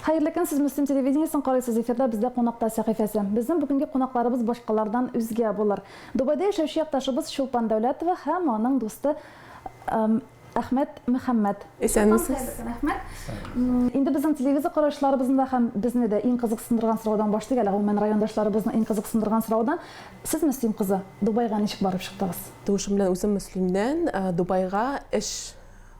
Хәерле көн, сез Мөслим телевидениесен карыйсыз, эфирда бездә кунакта сәхифәсе. Безнең бүгенге кунакларыбыз башкалардан үзгә булыр. Дубайда яшәүче якташыбыз Чулпан Дәүләтова һәм аның дусты Әхмәт Мөхәммәт. Исәнмесез. Әхмәт. Инде безнең телевизор караучыларыбызны да һәм безне дә иң кызыксындырган сораудан башлыйк әле, гомумән райондашларыбызны иң кызыксындырган сораудан. Сез Мөслим кызы, Дубайга ничек барып чыктыгыз? Тумышым белән үзем Мөслимнән, Дубайга эш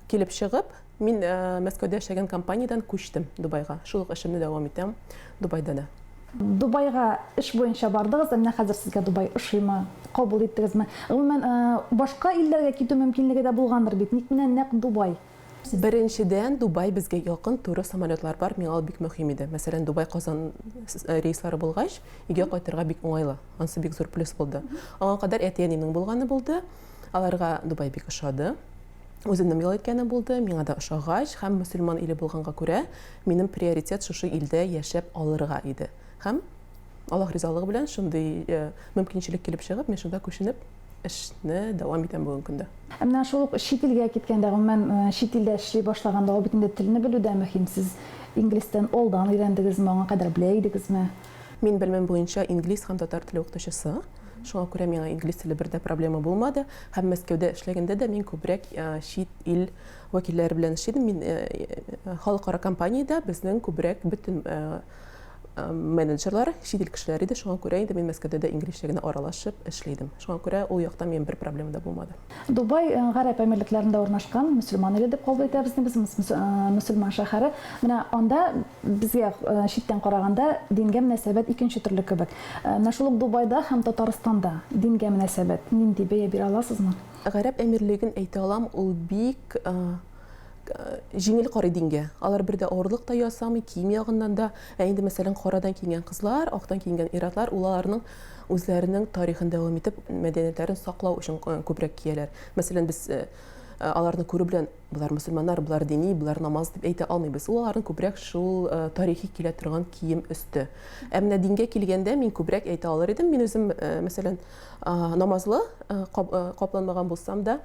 килеп чыгып, мин Мәскәүдә эшләгән компаниядән күчтем Дубайга. Шул ук эшемне дәвам итәм Дубайда да. Дубайга эш буенча бардыгыз, ә менә хәзер сезгә Дубай ошыймы? Кабул иттегезме? Гомумән, башка илләргә китү мөмкинлеге дә булгандыр бит, ник менә нәкъ Дубай? Беренчедән, Дубай безгә якын, туры самолетлар бар, миңа ул бик мөһим иде. Мәсәлән, Дубай-Казан рейслары булгач, өйгә кайтырга бик уңайлы. Анысы бик зур плюс булды. Аңа кадәр әти-әнинең булганы булды. Аларга Дубай бик ошады. Үземнең ял иткәнем булды, миңа да ошагач һәм мөселман иле булганга күрә, минем приоритет шушы илдә яшәп алырга иде. Һәм Аллаһ ризалыгы белән шундый э, мөмкинчелек килеп чыгып, мин шунда күченеп эшне дәвам итәм бүгенге көндә. Ә менә шул ук чит илгә киткәндә, гомумән, э, чит илдә эшли башлаганда, ул бит инде телне белү дә мөһим. Сез инглиз телен алдан өйрәндегезме, аңа кадәр белә идегезме? Мин белемем буенча инглиз һәм татар теле укытучысы. Шуңа күрә миңа инглиз теле бер дә проблема булмады. Һәм Мәскәүдә эшләгәндә дә мин күбрәк чит ил вәкилләре белән эшли идем. Мин халыкара компаниядә безнең күбрәк бөтен менеджерлар чит ил кешеләре иде. Шуңа күрә инде мин Мәскәүдә дә инглизчә генә аралашып эшли идем. Шуңа күрә ул якта минем бер проблема да булмады. Дубай Гарәп Әмирлекләрендә урнашкан мөселман иле дип кабул итәбез инде без, мөселман шәһәре. Менә анда Безгә читтән караганда дингә мөнәсәбәт икенче төрле кебек. Менә шул ук Дубайда һәм Татарстанда дингә мөнәсәбәт нинди, бәя бирә аласызмы? Гарәп Әмирлеген әйтә алам, ул бик җиңел карый дингә. Алар бер дә авырлык та ясамый, кием ягыннан да. Ә инде, мәсәлән, карадан киенгән кызлар, актан киенгән ир-атлар, ул аларның үзләренең тарихын дәвам итеп, мәдәниятләрен саклау өчен күбрәк кияләр. Мәсәлән, без аларны күрү белән Болар мөселманнар, болар дини, болар намаз дип әйтә алмыйбыз. Ул аларның күбрәк шул э, тарихи килә торган кием өсте. Ә менә дингә килгәндә мин күбрәк әйтә алыр идем. Мин үзем, э, мәсәлән, э, намазлы капланмаган булсам да,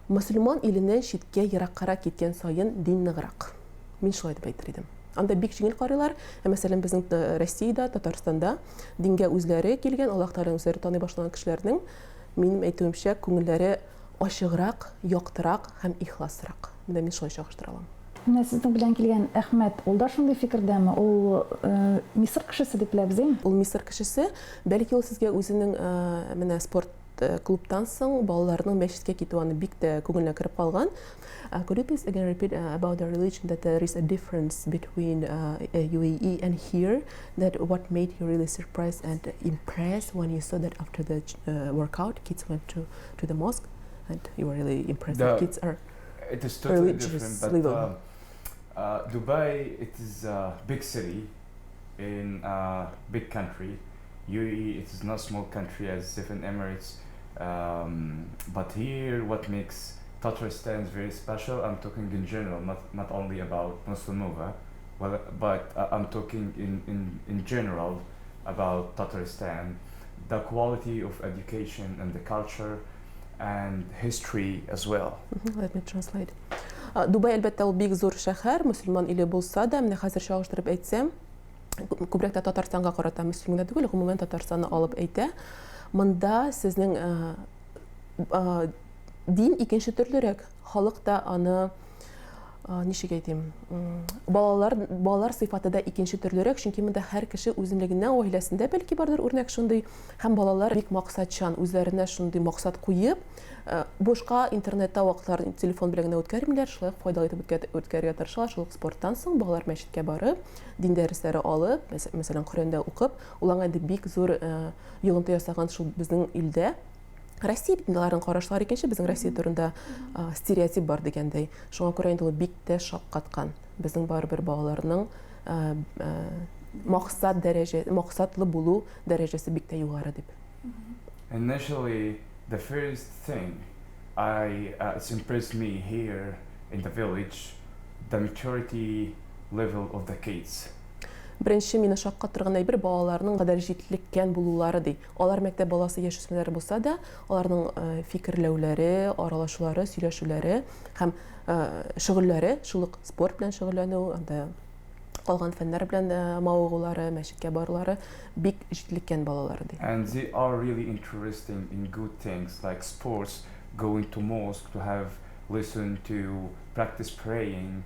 мөселман иленнән читкә ераккарак киткән саен дин ныграк. Мин шулай дип әйтер идем. Анда бик җиңел карыйлар. Ә мәсәлән, безнең Россиядә, Татарстанда дингә үзләре килгән, Аллаһ Тәгаләне үзләре таный башлаган кешеләрнең, минем әйтүемчә, күңелләре Ачыграк, яктырак һәм ихласрак. Менә мин шулай чагыштыра алам. Менә сезнең белән килгән Әхмәт, ул да шундый фикердәме? Ул Мисыр кешесе дип беләбез, әйме? Ул Мисыр кешесе. Бәлки ул сезгә үзенең менә спорт клубтан соң балаларның мәчеткә китүе аны бик тә күңеленә кереп калган. Could you please again repeat about the religion that there is a difference between UAE and here that what made you really surprised and impressed when you saw that after the workout kids went to to the mosque and you were really impressed the, that kids are it is totally different but uh, uh, Dubai it is a big city in a big country UAE it is not small country as different Emirates um, but here what makes Tatarstan very special I'm talking in general not not only about Muslimova well but uh, I'm talking in, in in general about Tatarstan the quality of education and the culture and history as well. Let me translate. Дубай, әлбәттә, ул бик зур шәһәр, мөселман иле булса да, менә хәзер чагыштырып әйтсәм, күбрәк тә Татарстанга карата мөслим генә түгел, гомумән Татарстанны алып әйтә. Монда сезнең дин икенче төрлерәк, халык та аны ничек әйтим, балалар, балалар сыйфаты да икенче төрлерәк, чөнки монда һәр кеше үзенлегеннән, гаиләсендә бәлки бардыр үрнәк шундый, һәм балалар бик максатчан, үзләренә шундый максат куеп, бушка интернетта вакытларын телефон белән генә үткәрмиләр, шулай ук файдалы итеп үткәрергә тырышалар. Шул ук спорттан соң балалар мәчеткә барып, дин дәресләре алып, мәсәлән, Коръәндә укып, ул аңа инде бик зур йогынты ясаган шул безнең илдә. Россия бит инде аларның карашлары икенче, безнең Россия турында стереотип бар дигәндәй. Шуңа күрә инде ул бик тә шаккаткан. Безнең барыбер балаларның максат дәрәҗә, максатлы булу дәрәҗәсе бик тә югары дип. Initially, the first thing I uh, it's impressed me here in the village, the maturity level of the kids. Беренче мине шаккатырган әйбер балаларның кадәр җитлеккән булулары ди. Алар мәктәп баласы яшүсмерләр булса да, аларның фикерләүләре, аралашулары, сөйләшүләре һәм шөгыльләре, шул ук спорт белән шөгыльләнү, анда Калган фәннәр белән мавыгулары, мәчеткә барулары бик җитлеккән балалар, ди. And they are really interesting in good things like sports, going to mosque to have listen to practice praying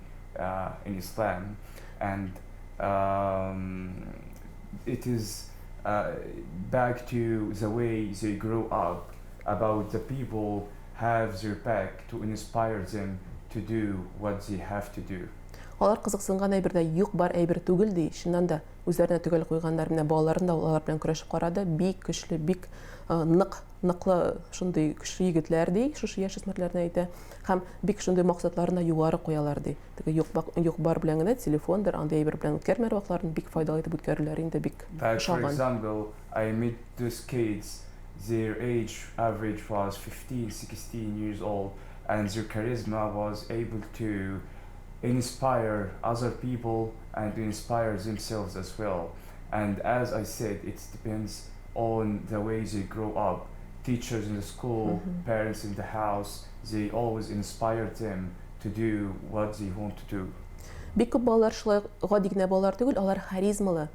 in Islam and it is back to the way they grow up about the people have their back to inspire them to do what they have to do. Алар кызыксынган әйбер дә юк-бар әйбер түгел, ди. Чыннан да, үзләренә төгәл куйганнар. Менә балаларын да алар белән көрәшеп карады. Бик көчле, бик нык, ныклы шундый көчле егетләр, ди, шушы яшүсмерләрне әйтә. Һәм бик шундый максатларын да югары куялар, ди. Теге юк-бар белән генә, телефондыр, андый әйбер белән үткәрмәр вакытларын, бик файдалы итеп үткәрүләре инде бик Like for ошаган. example, I met these kids, their age average was 15, 16 years old, and their charisma was able to inspire other people and to inspire themselves as well. And as I said, it depends on the way they grow up. Teachers in the school, parents in the house, they always inspire them to do what they want to do. Бик күп балалар шулай гади генә балалар түгел, алар харизмалы.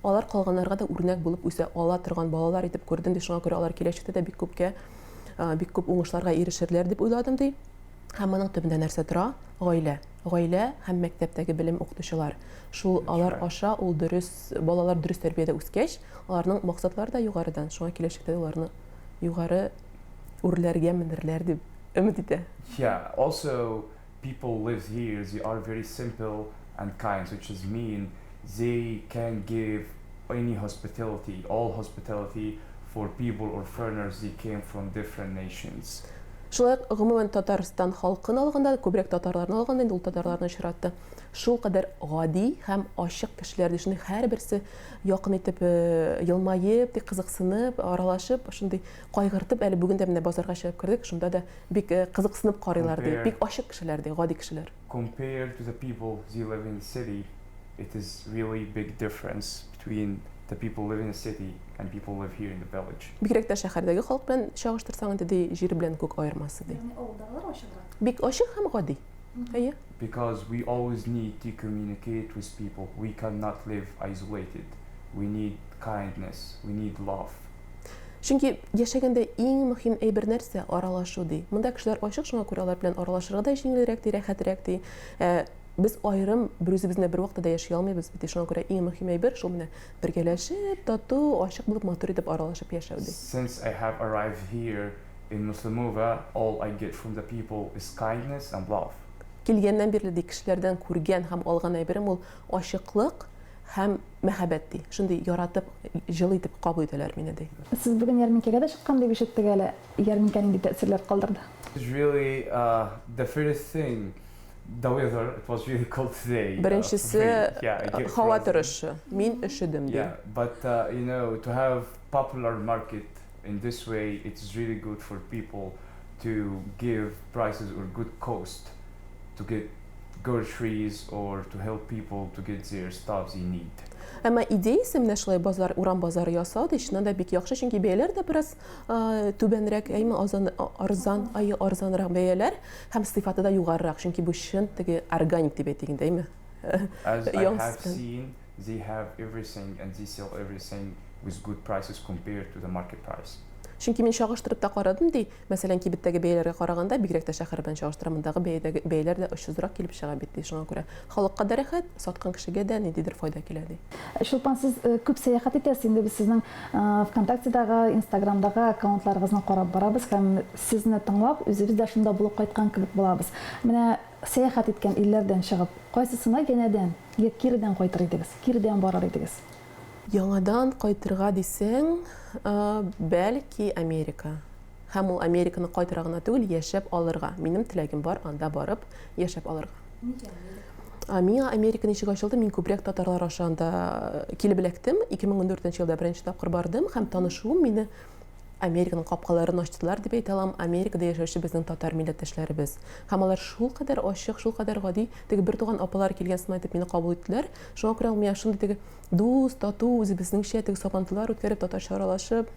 Алар калганнарга да үрнәк булып үсә ала торган балалар итеп күрдем, ди. Шуңа күрә алар киләчәктә дә бик күпкә, бик күп уңышларга ирешерләр дип уйладым, ди. Һәм моның төбендә нәрсә тора? Гаилә. Гаилә һәм мәктәптәге белем укытучылар. Шул алар аша ул дөрес, балалар дөрес тәрбиядә үскәч, аларның максатлары да югарыдан. Шуңа киләчәктә дә аларны югары үрләргә менерләр дип өмет итә. Yeah, also people live here, they are very simple and kind, which is mean they can give any hospitality, all hospitality for people or foreigners they came from different nations. Шулай ук, гомумән, Татарстан халкын алганда, күбрәк татарларны алганда, инде ул татарларны очратты, шулкадәр гади һәм ачык кешеләр, ди, шундый һәрберсе якын итеп елмаеп, ди, кызыксынып, аралашып, шундый кайгыртып, әле бүген дә менә базарга чыгып кердек, шунда да бик кызыксынып карыйлар, ди, бик ачык кешеләр, ди, гади кешеләр. Compared to the people they live in city, it is really big difference between the people live in the city and people live here in the village. Бигрәк тә шәһәрдәге халык белән чагыштырсаң инде, ди, җир белән күк аермасы, ди. Ягъни авылдагылар ачыграк. Бик ачык һәм гади. Әйе. Because we always need to communicate with people, we cannot live isolated, we need kindness, we need love. Чөнки яшәгәндә иң мөһим әйбер нәрсә? Аралашу, ди. Монда кешеләр ачык, шуңа күрә алар белән аралашырга да җиңелрәк, ди, рәхәтрәк, ди. Ә без аерым берүзебез генә бервакытта да яши алмыйбыз бит, ди. Шуңа күрә иң мөһим әйбер шул менә бергәләшеп, тату, ачык булып, матур итеп аралашып яшәү, ди. Since I have arrived here in Muslimova, all I get from the people is kindness and love. Килгәннән бирле, ди, кешеләрдән күргән һәм алган әйберем ул ачыклык һәм мәхәббәт, ди. Шундый яратып, җылы итеп кабул итәләр мине, ди. Сез бүген ярминкәгә дә чыккан дип ишеттек әле. Ярминкә нинди тәэсирләр калдырды? It's really the first thing, the weather, it was really cold today. Беренчесе, һава торышы. Мин өшедем, ди. Yeah, but you know, to have popular market in this way, it's really good for people to give prices or good cost to get groceries or to help people to get their stuff they need. Әмма идеясе менә шулай базар, урам базары ясау ди, чыннан да бик яхшы, чөнки бәяләр дә бераз түбәнрәк, әйме, азан, арзан, ай, арзанрак бәяләр һәм сыйфаты да югарырак, чөнки бу чын теге органик дип әйтик инде, әйме? As I have seen, they have everything and they sell everything with good prices compared to the market price. Чөнки мин чагыштырып та карадым, ди, мәсәлән, кибеттәге бәяләргә караганда, бигрәк тә шәһәр белән чагыштырам, мондагы бәядәге бәяләр дә очсызрак килеп чыга бит, ди. Шуңа күрә халыкка да рәхәт, саткан кешегә дә ниндидер файда килә, ди. Чулпан, сез күп сәяхәт итәсез инде, без сезнең ВКонтактедагы, Инстаграмдагы аккаунтларыгызны карап барабыз һәм сезне тыңлап, үзебез дә шунда булып кайткан кебек булабыз. Менә сәяхәт иткән илләрдән чыгып, кайсысына янәдән, я киредән кайтыр идегез, киредән барыр идегез? Яңадан кайтырга дисәң, бәлки, Америка. Һәм ул Американы кайтырга гына түгел, яшәп алырга. Минем теләгем бар анда барып, яшәп алырга. Нигә Америка? Миңа Америка ничек ачылды? Мин күбрәк татарлар аша анда килеп эләктем. 2014 елда беренче тапкыр бардым һәм танышуым мине Американың капкаларын ачтылар дип әйтә алам. Америкада яшәүче безнең татар милләттәшләребез. Һәм алар шулкадәр ачык, шулкадәр гади, теге бертуган апалар килгән сыман итеп мине кабул иттеләр. Шуңа күрә ул миңа шундый теге дус, тату, үзебезнеңчә теге сабантуйлар үткәреп, татарча аралашып,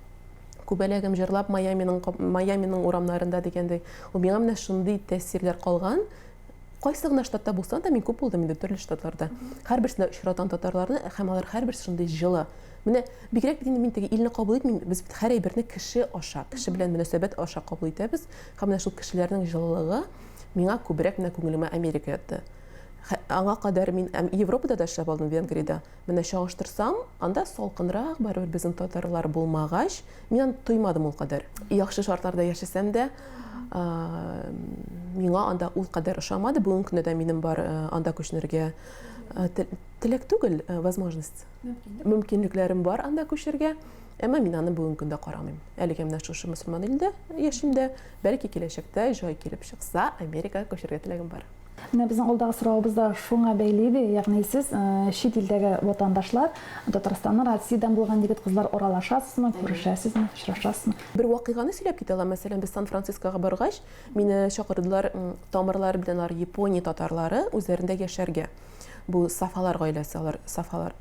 күбәләгем җырлап Майаминың Майаминың урамнарында дигәндәй. Ул миңа менә шундый тәэсирләр калган. Кайсы гына штатта булсаң да, мин күп булдым инде төрле штатларда. Һәрберсендә очратам татарларны һәм алар һәрберсе шундый җылы. Менә бигрәк бит инде мин теге илне кабул итмим, без бит һәр әйберне кеше аша, кеше белән мөнәсәбәт аша кабул итәбез. Һәм менә шул кешеләрнең җылылыгы миңа күбрәк менә күңелемә Америка ятты. Аңа кадәр мин Европада да эшләп алдым, Венгриядә. Менә чагыштырсам, анда салкынрак, барыбер безнең татарлар булмагач, мин аны тоймадым ул кадәр. Яхшы шартларда яшәсәм дә, миңа анда ул кадәр ошамады. Бүгенге көндә дә минем бар анда күченергә теләк түгел, возможность. Мөмкинлекләрем бар анда күчергә, әмма мин аны бүгенге көндә карамыйм. Әлегә менә шушы мөселман илендә яшим дә, бәлки киләчәктә җай килеп чыкса, Америкага күчергә теләгем бар. Менә безнең алдагы соравыбыз да шуңа бәйле иде, ягъни сез чит илдәге ватандашлар, Татарстаннан, Россиядән булган егет-кызлар аралашасызмы, күрешәсезме, очрашасызмы? Бер вакыйганы сөйләп китә алам. Мәсәлән, без Сан-Францискога баргач, мине чакырдылар тамырлары белән алар Япония татарлары үзләрендә яшәргә. Бу Сафалар гаиләсе, алар Сафалар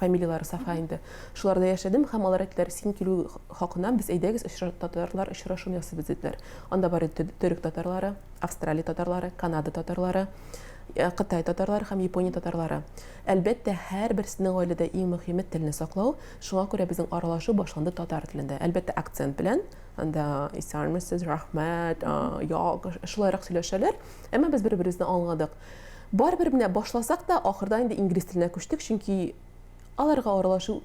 фамилияләре Сафа инде. Шуларда яшәдем һәм алар әйттеләр, син килү хакына без әйдәгез татарлар очрашуын ясыйбыз диделәр. Анда бар иде төрек татарлары, Австралия татарлары, Канада татарлары, э, Кытай татарлары һәм Япония татарлары. Әлбәттә, һәрберсенең гаиләдә иң мөһиме телне саклау. Шуңа күрә безнең аралашу башланды татар телендә. Әлбәттә, акцент белән. Анда исәнмесез, рәхмәт, як, шулайрак сөйләшәләр. Әмма без бер-беребезне аңладык. Барыбер менә башласак та, ахырда инде инглиз теленә күчтек, чөнки аларга аралашу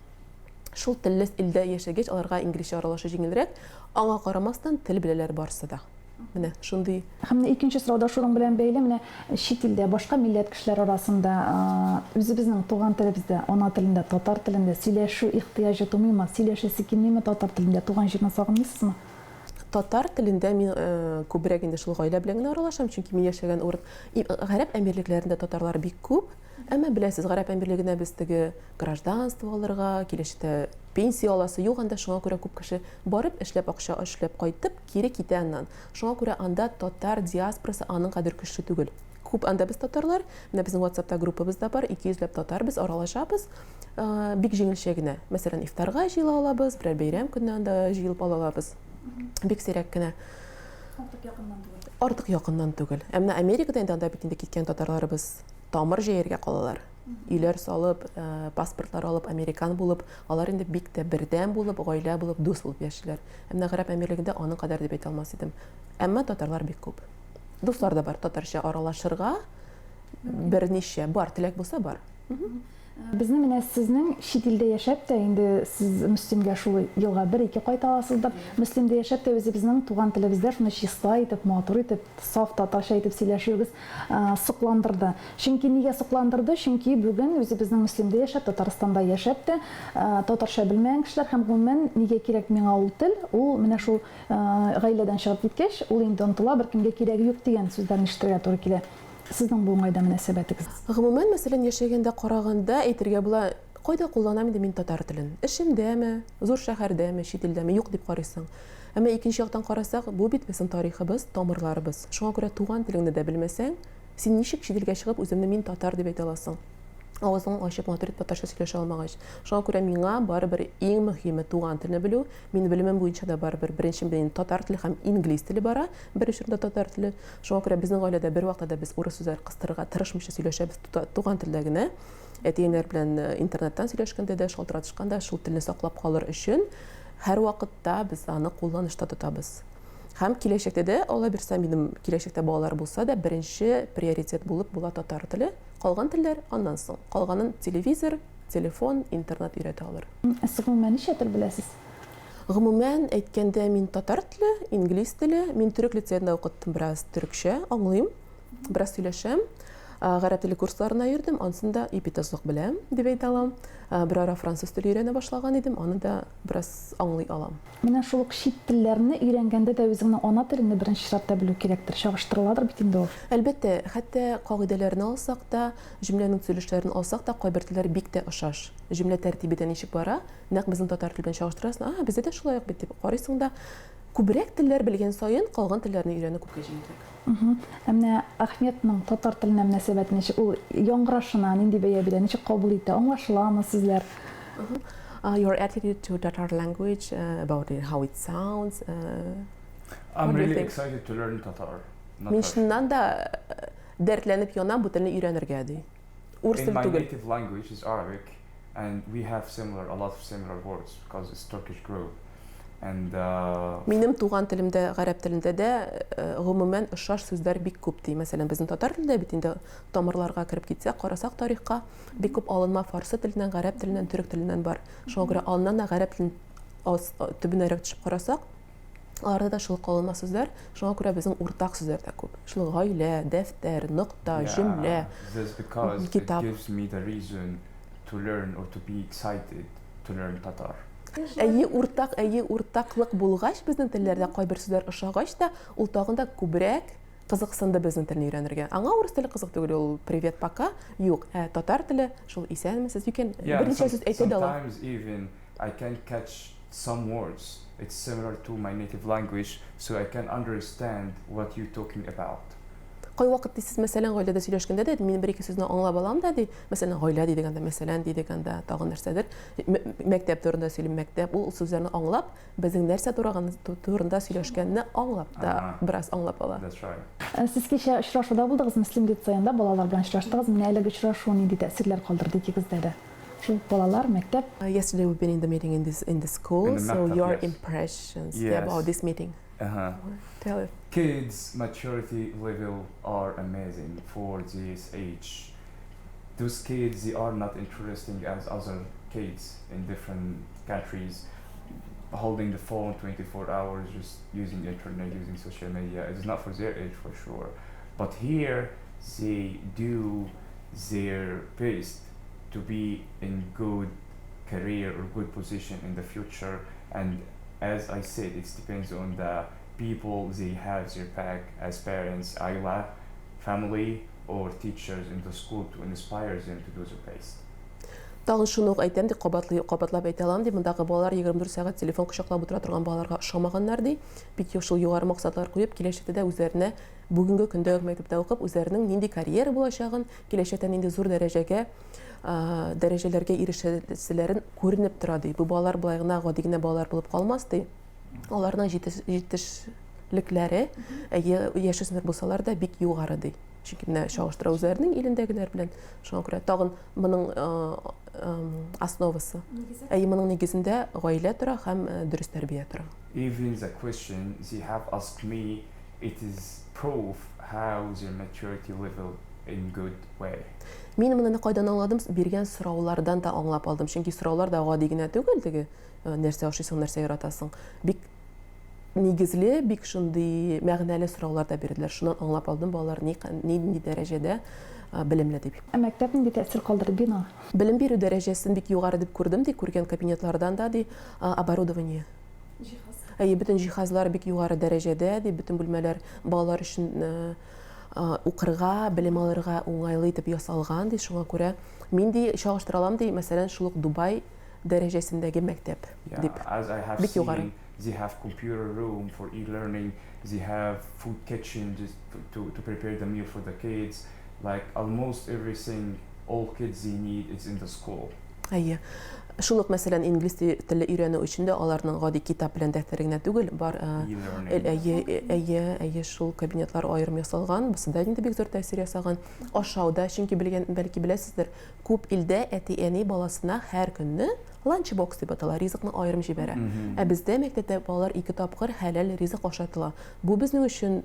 шул телле илдә яшәгәч, аларга инглизчә аралашу җиңелрәк. Аңа карамастан, тел беләләр барысы да. Менә шундый. Һәм менә икенче сорау да шуның белән бәйле, менә чит илдә, башка милләт кешеләре арасында үзебезнең туган телебездә, ана телендә, татар телендә сөйләшү ихтыяҗы тумыймы? Сөйләшәсе килмиме татар телендә? Туган җирне сагынмыйсызмы? Татар телендә мин күбрәк инде шул гаилә белән генә аралашам, чөнки мин яшәгән урын Гарәп Әмирлекләрендә татарлар бик күп. Әмма беләсез, Гарәп Әмирлегенә без теге гражданство алырга, киләчәктә пенсия аласы юк анда, шуңа күрә күп кеше барып эшләп акча эшләп кайтып, кире китә аннан. Шуңа күрә анда татар диаспорасы аның кадәр көчле түгел. Күп анда без татарлар, менә безнең WhatsApp-та группабыз да бар, 200 ләп татар без аралашабыз. Бик җиңелчә генә. Мәсәлән, ифтарга җыела алабыз, берәр бәйрәм көнне анда җыелып ала алабыз. Бик сирәк кенә. Артык якыннан түгел. Артык якыннан түгел. Ә менә Америкада инде анда бит инде киткән татарларыбыз тамыр җәяргә калалар. Өйләр салып, э, паспортлар алып, американ булып, алар инде бик тә бердәм булып, гаилә булып, дус булып яшиләр. Ә менә Гарәп Әмирлегендә аның кадәр дип әйтә алмас идем. Әмма татарлар бик күп. Дуслар да бар, татарча аралашырга берничә бар, теләк булса бар. Безне менә сезнең чит илдә яшәп тә, инде сез Мөслимгә шул елга бер-ике кайта аласыздыр. Мөслимдә яшәп тә үзебезнең туган телебездә шуны чиста итеп, матур итеп, саф татарча итеп сөйләшүегез сокландырды. Чөнки нигә сокландырды? Чөнки бүген үзебезнең Мөслимдә яшәп, Татарстанда яшәп тә, татарча белмәгән кешеләр һәм гомумән нигә кирәк миңа ул тел, ул менә шул гаиләдән чыгып киткәч, ул инде онытыла, беркемгә кирәге юк дигән сүзләрне ишетергә туры килә. Сезнең бу уңайда мөнәсәбәтегез? Гомумән, мәсәлән, яшәгәндә караганда әйтергә була, кайда кулланам инде мин татар телен? Эшемдәме, зур шәһәрдәме, чит илдәме? Юк дип карыйсың. Әмма икенче яктан карасак, бу бит безнең тарихыбыз, тамырларыбыз. Шуңа күрә туган телеңне дә белмәсәң, син ничек чит илгә чыгып үзеңне мин татар дип әйтә аласың? Авызыңны ачып матур итеп татарча сөйләшә алмагач. Шуңа күрә миңа барыбер иң мөһиме туган телне белү. Мин белемем буенча да барыбер беренче белем татар теле һәм инглиз теле бара. Беренче урында татар теле. Шуңа күрә безнең гаиләдә бервакытта да без урыс сүзләр кыстырырга тырышмыйча сөйләшәбез туган телдә генә. Әти-әниләр белән э, интернеттан сөйләшкәндә дә, шалтыратышканда шул телне саклап калыр өчен һәрвакытта без аны кулланышта тотабыз. Һәм киләчәктә дә, Алла бирсә, минем киләчәктә балалар булса да, беренче приоритет булып була татар теле. Калган телләр аннан соң. Калганын телевизор, телефон, интернет өйрәтә алыр. Ә сез гомумән ничә тел беләсез? Гомумән әйткәндә, мин татар теле, инглиз теле, мин төрек лицеенда укыттым бераз төрекчә, аңлыйм, бераз сөйләшәм. Гарәп теле курсларына йөрдем, ансын да ипи-тозлык беләм, дип әйтә алам. Берара француз теле өйрәнә башлаган идем, аны да бераз аңлый алам. Менә шул ук чит телләрне өйрәнгәндә дә үзеңнең ана телеңне беренче чиратта белү кирәктер. Чагыштырыладыр бит инде ул. Әлбәттә, хәтта кагыйдәләрне алсак та, җөмләнең төзелешләрен алсак та, кайбер телләр бик тә ошаш. Җөмлә тәртибе дә ничек бара, нәкъ безнең татар теле белән чагыштырасың, а, бездә дә шулай ук бит дип карыйсың да, күбрәк телләр белгән саен, калган телләрне өйрәнү күпкә җиңелрәк. Ә менә Ахметның татар теленә мөнәсәбәте ничек? Ул яңгырашына нинди бәя бирә, ничек кабул итә, аңлашыламы сүзләр? Your attitude to Tatar language, about it, how it sounds. I'm really excited to learn Tatar. Not Мин Russian. чыннан да дәртләнеп янам бу телне өйрәнергә, ди. Урыс In теле my түгел. native language is Arabic, and we have similar, a lot of similar words because it's Turkish group. And Минем туган телемдә, гарәп телендә дә, гомумән, ошаш сүзләр бик күп, ди. Мәсәлән, безнең татар телендә бит инде тамырларга кереп китсәк, карасак тарихка, бик күп алынма фарсы теленнән, гарәп теленнән, төрек теленнән бар. Шуңа күрә аннан да гарәп телен төбенәрәк төшеп карасак, аларда да шул ук алынма сүзләр, шуңа күрә безнең уртак сүзләр дә күп. Шул гаилә, дәфтәр, нокта, җөмлә, this because it китап. gives me the reason to learn or to be excited to learn Tatar. Әйе, уртак, әйе, уртаклык булгач, безнең телләрдә кайбер сүзләр ошагач та, ул тагын да күбрәк кызыксынды безнең телне өйрәнергә. Аңа урыс теле кызык түгел, ул привет, пока, юк. Ә татар теле шул исәнмесез, you can Yeah, берничә some, сүз әйтә дә ала. sometimes even I can catch some words. It's similar to my native language, so I can understand what you're talking about. Кайвакыт ди сез, мәсәлән, гаиләдә сөйләшкәндә дә, мин бер-ике сүзне аңлап алам да, ди. Мәсәлән, гаилә ди дигәндә, мәсәлән, ди дигәндә, тагын нәрсәдер. Мәктәп турында сөйлим, мәктәп. Ул сүзләрне аңлап, безнең нәрсә турында сөйләшкәнне аңлап та, бераз аңлап ала. That's right. Сез кичә очрашуда булдыгыз, Мөслим лицеенда балалар белән очраштыгыз. Менә әлеге очрашу нинди тәэсирләр калдырды икегездә дә? Шул балалар, мәктәп. Yesterday we've been in the meeting in this in the school, In the so maktab, your yes. impressions about Yes. this meeting. Tell it. Kids' maturity level are amazing for this age. Those kids, they are not interesting as other kids in different countries, holding the phone 24 hours, just using internet, using social media. It is not for their age for sure. But here, they do their best to be in good career or good position in the future. And as I said, it depends on the people they have their back as parents, aila, family, or teachers in the school to inspire them to do their best. Тагын шуны ук әйтәм, ди, кабатлый, кабатлап әйтә алам, ди, мондагы балалар 24 сәгать телефон кочаклап утыра торган балаларга ошамаганнар, ди. Бик шул югары максатлар куеп, киләчәктә дә үзләренә бүгенге көндә үк мәктәптә укып, үзләренең нинди карьера булачагын, киләчәктә нинди зур дәрәҗәгә, дәрәҗәләргә ирешәселәрен күренеп тора, ди. Бу балалар болай гына гади генә балалар булып калмас, ди. Аларның җитешлекләре, әйе, яшүсмер булсалар да, бик югары, ди. Чөнки менә чагыштыра үзләренең илендәгеләр белән. Шуңа күрә тагын моның основасы. Әйе, моның нигезендә гаилә тора һәм дөрес тәрбия тора. Even the question they have asked me, it is proof how their maturity level in good way. Мин моны кайдан аңладым? Биргән сораулардан да аңлап алдым. Чөнки сораулар да гади генә түгел, теге нәрсә ашыйсың, нәрсә яратасың. Бик нигезле, бик шундый мәгънәле сораулар да бирделәр. Шуннан аңлап алдым, балалар ни, нинди дәрәҗәдә белемле дип. Ә мәктәп нинди тәэсир калдырды, бина? Белем бирү дәрәҗәсен бик югары дип күрдем, ди, күргән кабинетлардан да, ди, оборудование. Җиһаз. Әйе, бөтен җиһазлар бик югары дәрәҗәдә, ди, бөтен бүлмәләр балалар өчен укырга, белем алырга уңайлы итеп ясалган, ди. Шуңа күрә мин, ди, чагыштыра алам, ди, мәсәлән, шул ук Дубай дәрәҗәсендәге мәктәп дип. As I have Бик югары. seen, they have computer room for e-learning, they have food kitchen just to prepare the meal for the kids. Like almost everything all kids they need is in the school. Әйе. Шул ук, мәсәлән, инглиз теле өйрәнү өчен дә аларның гади китап белән дәфтәре генә түгел, бар E-learning. Әйе, әйе, әйе, шул кабинетлар аерым ясалган, бусы да инде бик зур тәэсир ясаган. Ашау да, чөнки белгән, бәлки беләсездер, күп илдә әти-әни баласына һәр көнне ланчбокс дип атала, ризыкны аерым җибәрә. Ә бездә мәктәптә балалар ике тапкыр хәләл ризык ашатыла. Бу безнең өчен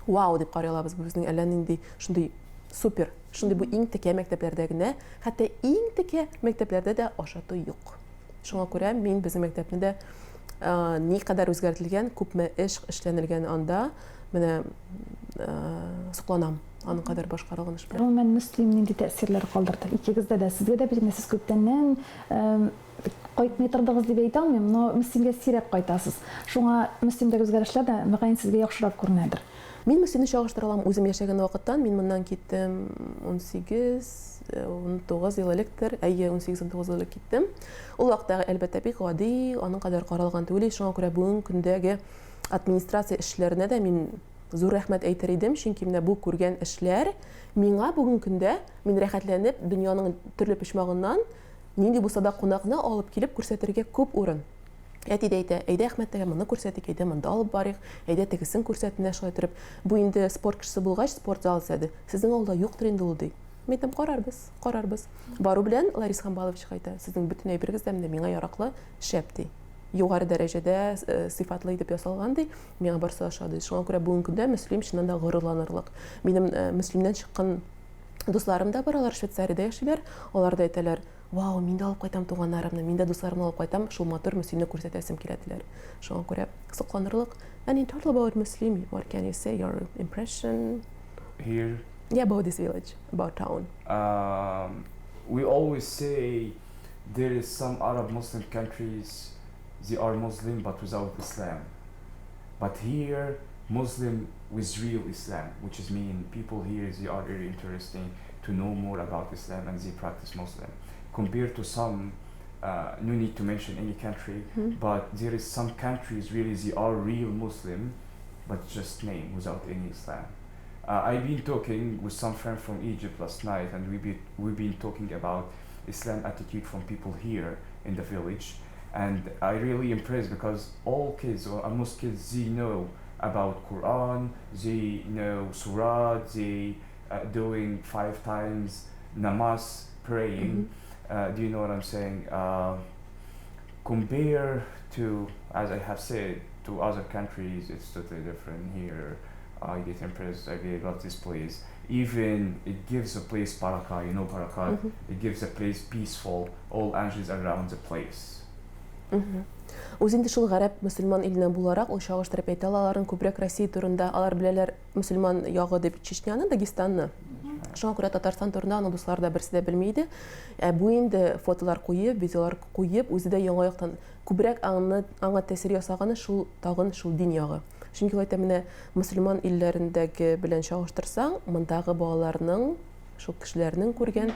вау дип карый алабыз. Бу безнең әллә нинди шундый супер, шундый бу иң текә мәктәпләрдә генә, хәтта иң текә мәктәпләрдә дә ашату юк. Шуңа күрә мин безнең мәктәпне дә никадәр үзгәртелгән, күпме эш эшләнелгән анда, менә сокланам аның кадәр башкарылган эш белән. Гомумән, Мөслим нинди тәэсирләр калдырды? Икегездә дә, сезгә дә бит инде сез күптәннән кайтмый тордыгыз дип әйтә алмыйм, но Мөслимгә сирәк кайтасыз. Шуңа Мөслимдәге үзгәрешләр дә, мөгаен, сезгә яхшырак күренәдер. Мин Мөслимне чагыштыра алам үзем яшәгән вакыттан. Мин моннан киттем 18, 19 ел электер. Әйе, 18-19 ел элек киттем. Ул вакыттагы, әлбәттә, бик гади, аның кадәр каралган түгел. Шуңа күрә бүгенге көндәге администрация эшчеләренә дә мин зур рәхмәт әйтер идем, чөнки менә бу күргән эшләр миңа бүгенге көндә мин рәхәтләнеп дөньяның төрле почмагыннан нинди булса да кунакны алып килеп күрсәтергә күп урын. Әти дә әйтә, әйдә Әхмәт әгә моны күрсәтик, әйдә монда алып барыйк, әйдә тегесен күрсәт, менә шулай торып. Бу инде спорт кешесе булгач, спорт зал эзләде. Сезнең авылда юктыр инде ул, ди. Мин әйтәм, карарбыз, карарбыз. Бару белән Ларис Хамбалович әйтә, сезнең бөтен әйберегез дә менә миңа яраклы, шәп, ди. Югары дәрәҗәдә э, сыйфатлы итеп ясалган, ди. Миңа барысы да ошады. Шуңа күрә бүгенге көндә Мөслим чыннан да горурланырлык. Минем э, Мөслимнән чыккан дусларым да бар, алар Швейцариядә яшиләр. Алар да әйтәләр, Вау, мин дә алып кайтам туганнарымны, мин дә дусларымны алып кайтам, шул матур Мөслимне күрсәтәсем килә, диләр. Шуңа күрә сокланырлык. And in total about Muslim, what can you say, your impression? Here? Yeah, about this village, about town. Um, we always say there is some Arab Muslim countries, they are Muslim but without Islam. But here, Muslim with real Islam, which is mean people here, they are very interesting to know more about Islam and they practice Muslim. Compared to some, uh, no need to mention any country, mm-hmm. but there is some countries really they are real Muslim, but just name without any Islam. Uh, I've been talking with some friend from Egypt last night, and we be, we've been talking about Islam attitude from people here in the village, and I really impressed because all kids or most kids they know about Quran, they know Surah, they uh, doing five times namaz praying. Mm-hmm. Uh, do you know what I'm saying? Uh, compare to, as I have said, to other countries, it's totally different here. I get impressed. I really love this place. Even it gives a place baraka, you know baraka. Mm-hmm. It gives a place peaceful. All angels around the place. Үзе инде шул гарәп мөселман иленнән буларак, ул чагыштырып әйтә ала аларның күбрәк Россия турында, алар беләләр мөселман ягы дип Чечняны, Дагестанны. Шуңа күрә Татарстан турында аның дуслары да берсе дә белми иде. Ә бу инде фотолар куеп, видеолар куеп, үзе дә яңа яктан күбрәк аңны аңа тәэсир ясаганы шул тагын шул дин ягы. Чөнки ул әйтә, менә мөселман илләрендәге белән чагыштырсаң, мондагы балаларның, шул кешеләрнең күргән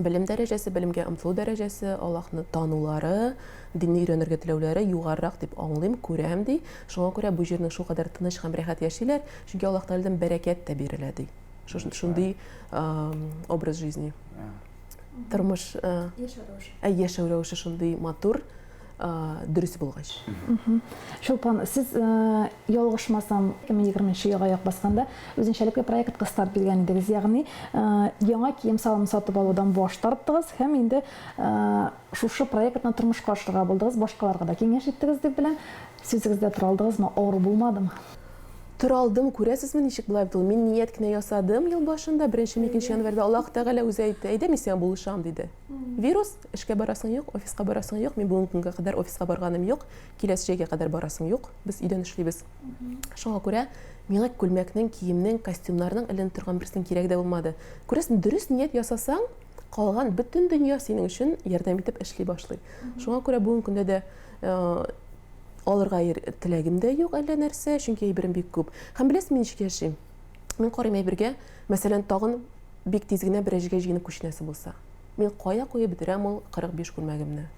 белем дәрәҗәсе, белемгә омтылу дәрәҗәсе, Аллаһны танулары, динне өйрәнергә теләүләре югарырак дип аңлыйм, күрәм, ди. Шуңа күрә бу җирнең шулкадәр тыныч һәм рәхәт яшиләр, чөнки Аллаһ Тәгаләдән бәрәкәт тә бирелә, ди. Шундый образ жизни. Тормыш, яшәү рәвеше. Ә яшәү рәвеше шундый матур, дөрес булгач. Чулпан, сез ялгышмасам, 2020 нче елга аяк басканда үзенчәлекле проектка старт биргән идегез, ягъни яңа кием-салым сатып алудан баш тарттыгыз һәм инде шушы проектны тормышка ашырырга булдыгыз, башкаларга да киңәш иттегез дип беләм. Сүзегездә тора алдыгызмы, авыр булмадымы? Тора алдым, күрәсезме, ничек була бит ул. Мин ният кенә ясадым ел башында, беренчеме, икенче январьда. Аллаһ Тәгалә үзе әйтте, әйдә, мин сиңа булышам, диде. Вирус, эшкә барасың юк, офиска барасың юк. Мин бүгенге көнгә кадәр офиска барганым юк. Киләсе җәйгә кадәр барасың юк. Без өйдән эшлибез. Шуңа күрә миңа күлмәкнең, киемнең, костюмнарның эленеп торган берсенең кирәге дә булмады. Күрәсең, дөрес ният ясасаң, калган бөтен дөнья синең өчен ярдәм итеп эшли башлый. Шуңа күрә бүгенге көндә дә э, Алырга теләгем дә юк әллә нәрсә, чөнки әйберем бик күп. Һәм беләсез, мин ничек яшим? Мин карыйм әйбергә, мәсәлән, тагын бик тиз генә берәр җиргә җыенып күченәсе булса. Мин кая куеп бетерәм ул 45 күлмәгемне?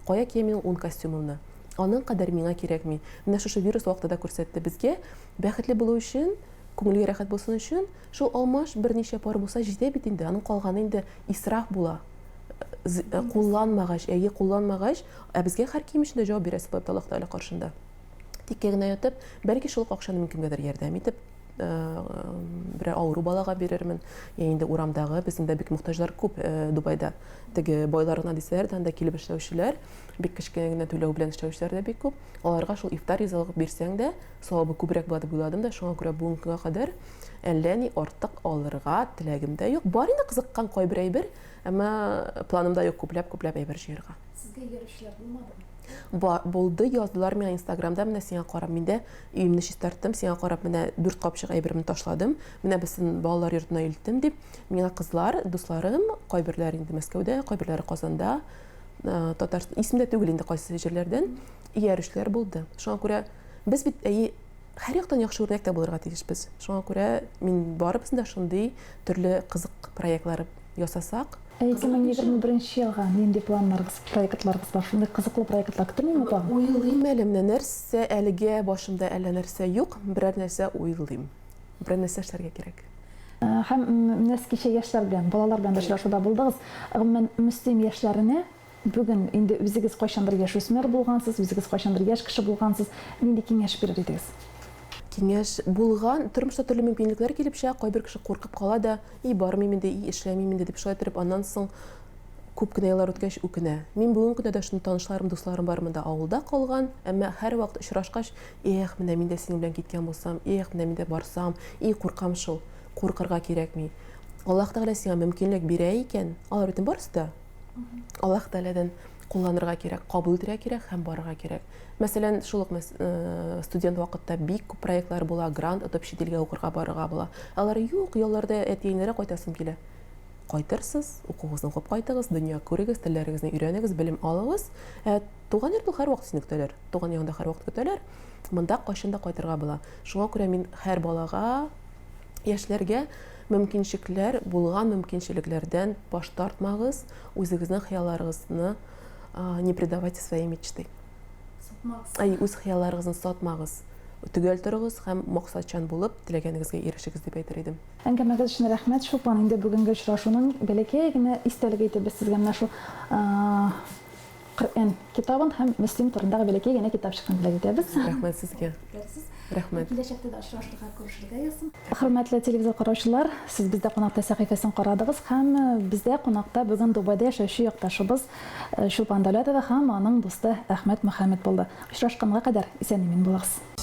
Кая киям мин ул 10 костюмымны? Аның кадәр миңа кирәкми. Менә шушы вирус вакыты да күрсәтте безгә, бәхетле булу өчен, күңелгә рәхәт булсын өчен, шул алмаш берничә пар булса җитә бит инде, аның калганы инде исраф була. Э, кулланмагач, әйе, кулланмагач, ә безгә һәр кием өчен дә җавап бирәсе була бит Аллаһ Тәгалә каршында. Тиккә генә ятып, бәлки шул ук акчаны мин кемгәдер ярдәм итеп, э, берәр авыру балага бирермен. Я инде урамдагы безнең дә бик мохтаҗлар күп э, Дубайда. Теге байлар гына дисәләр дә, анда килеп эшләүчеләр, бик кечкенә генә түләү белән эшләүчеләр дә бик күп. Аларга шул ифтар ризалыгы бирсәң дә, савабы күбрәк була дип уйладым да, шуңа күрә бүгенге көнгә кадәр әллә ни артык алырга теләгем дә юк. Бар инде кызыккан кайбер әйбер, Әмма планымда юк күпләп-күпләп әйбер җыярга. Сезгә иярүчеләр булмадымы? Ба, булды, яздылар миңа Инстаграмда, менә сиңа карап мин дә өемне чистарттым, сиңа карап менә дүрт капчык әйберемне ташладым, менә берсен балалар йортына илттем дип, миңа кызлар, дусларым, кайберләре инде Мәскәүдә, кайберләре Казанда, э, Татарстан, исемдә түгел инде кайсы җирләрдән, иярүчеләр булды. Шуңа күрә без бит әйе һәр яктан яхшы үрнәк тә булырга тиешбез. Шуңа күрә мин барыбызны да шундый төрле кызык проектлар ясасак. Ә 2021 елга нинди планнарыгыз, проектларыгыз бар? Шундый кызыклы проектлар көтелмиме тагын? Уйлыйм әле, менә нәрсә, әлегә башымда әллә нәрсә юк, берәр нәрсә уйлыйм. Берәр нәрсә эшләргә кирәк. Һәм менә сез кичә яшьләр белән, балалар белән дә очрашуда булдыгыз. Гомумән, Мөслим яшьләренә. Бүген инде үзегез кайчандыр яшүсмер булгансыз, үзегез кайчандыр яшь кеше булгансыз, нинди киңәш бирер идегез? Киңәш булган, тормышта төрле мөмкинлекләр килеп чыга, кайбер кеше куркып кала да, и бармыйм инде, и эшләмим инде дип шулай итеп аннан соң күп кенә еллар үткәч үкенә. Мин бүгенге көндә дә шундый танышларым, дусларым бар монда авылда калган, әмма һәрвакыт очрашкач, эх, менә мин дә синең белән киткән булсам, эх, менә мин дә барсам, и куркам шул. Куркырга кирәкми. Аллаһ Тәгалә сиңа мөмкинлек бирә икән, алар бит барысы да Аллаһ Тәгаләдән кулланырга кирәк, кабул итәргә кирәк һәм барырга кирәк. Мәсәлән, шул ук э, студент вакытта бик күп проектлар була, грант отып чит илгә укырга барырга була. Алар юк, ялларда әти-әниләргә кайтасым килә. Кайтырсыз, укуыгызны укып кайтыгыз, дөнья күрегез, телләрегезне өйрәнегез, белем алыгыз. Ә туган йортта һәрвакыт сине көтәләр. Туган ягында һәрвакыт көтәләр. Монда кайчан да кайтырга була. Шуңа күрә мин һәр балага, яшьләргә мөмкинчекләр булган мөмкинчелекләрдән баш тартмагыз, үзегезнең хыялларыгызны не предавайте свои мечты. Сатмагыз. Ай, үз хыялларыгызны сатмагыз. Төгәл торыгыз һәм максатчан булып, теләгәнегезгә ирешегез дип әйтер идем. Әңгәмәгез өчен рәхмәт, Чулпан. Инде бүгенге очрашуның бәләкәй генә истәлеге итеп без сезгә менә шул Коръән китабын һәм Мөслим турындагы бәләкәй генә китапчыкны бүләк итәбез. Рәхмәт сезгә. Рәхмәт. Киләчәктә дә очрашырга, күрешергә язсын. Хөрмәтле телевизор караучылар, сез бездә кунакта сәхифәсен карадыгыз һәм бездә кунакта бүген Дубайда яшәүче якташыбыз Чулпан Дәүләтова һәм аның дусты Әхмәт Мөхәммәт булды. Очрашканга кадәр исән-имин булыгыз.